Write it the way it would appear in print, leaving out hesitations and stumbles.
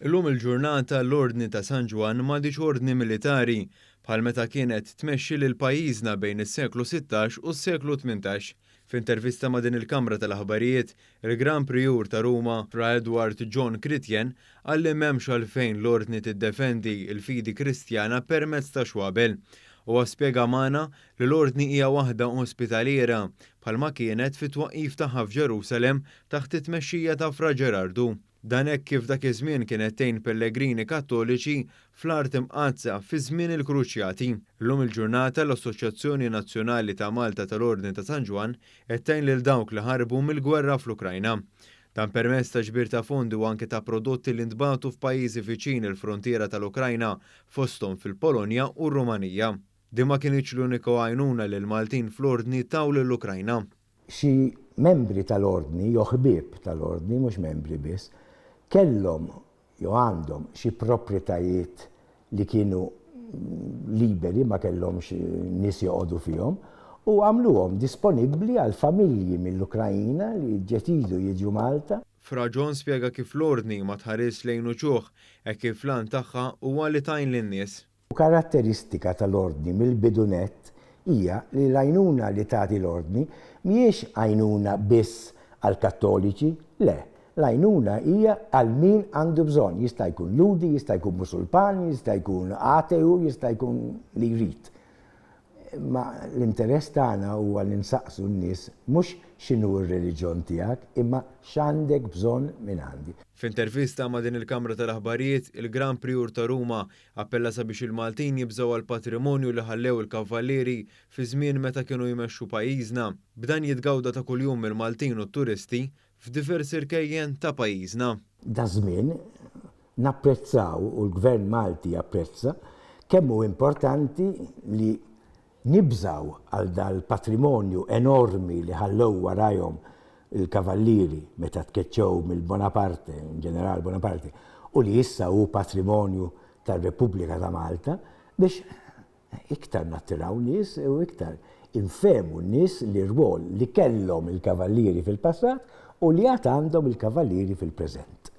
Illum il-ġurnata l-Ordni ta' San Ġwann m'għadhiex ordni militari bħal meta kienet tmexxi lil pajjiżna bejn is-seklu 16 u s-seklu 18. F'intervista ma' din il-kamra tal-aħbarijiet, il-Gran Prijur ta' Ruma, Fra Edward John Critien, qal li m'hemmx għalfejn l-Ordni tiddefendi l-fidi Kristjana permezz ta' xwabel. Huwa spjega magħna li l-Ordni hija waħda ospitaliera, bħalma kienet fit-twaqqif tagħha f'Ġerusalem taħt it-tmexxija ta' Fra Ġerardu. Dan hekk kif dak iż-żmien kienet tgħin pellegrini Kattoliċi fl-Art Imqaddsa fi żmien il-Kruċjati. Illum il-ġurnata l-Assoċjazzjoni Nazzjonali ta' Malta tal-Ordni ta' San Ġwann qed tgħin lil dawk li ħarbu mill-gwerra fl-Ukrajna. Dan permezz ta' ġbir ta' fondi u anke ta' prodotti li ntbagħtu f'pajjiżi viċin il-fruntiera tal-Ukrajna fosthom fil-Polonja u r-Rumanija. Din ma kinitx l-unika għajnuna li l-Maltin fl-Ordni taw lill-Ukrajna. Xi membri tal-Ordni jew ħbieb tal-Ordni, mhux membri biss, kellhom jew għandhom xi proprjetajiet li kienu liberi, ma kellhomx nies joqogħdu fihom, u għamluhom disponibbli għal familji mill-Ukraina li ġġetidu jiġu Malta. Fra John spjega kif l-Ordni ma tħarisx lejn uċuħ hekk kif l-għan tagħha huwa li tgħin lin-nies. Karatteristika tal-Ordni mill-bidu nett hija li l-għajnuna li tagħti l-Ordni mhijiex għajnuna biss għall-Kattoliċi, le, l-għajnuna hija għal min għandu bżonn, jista' jkun Lhudi, jista' jkun Musulman, jista' jkun ateu, jista' jkun li jrid. Imma l-interess tagħna huwa li nsaqsu n-nies mhux x'inhu r-reliġjon tiegħek imma x'għandek bżonn mingħandi. F'intervista ma' din il-kamra tal-aħbarijiet, il-Gran Priur ta' Ruma appella sabiex il-Maltin jibżgħu għall-patrimonju li ħallew il-Kavallieri fi żmien meta kienu jmexxu pajjiżna, b'dan jitgawda ta' kuljum mill-Maltin u t-turisti f'diversi rkejjen ta' pajjiżna. Daż-żmien Napprezzaw, u l-Gvern Malti japprezza, kemm hu importanti li nibżgħu għal dal-patrimonju enormi li ħallew warajhom il-Kavallieri meta tkeċċew mill-Bonaparte, il-Ġeneral Bonaparte, u li issa hu patrimonju tar-Repubblika ta' Malta, biex iktar nattiraw nies u iktar infehmu n-nies l-irwol li kellhom il-Kavallieri fil-passat u li għad għandhom il-Kavallieri fil-preżent.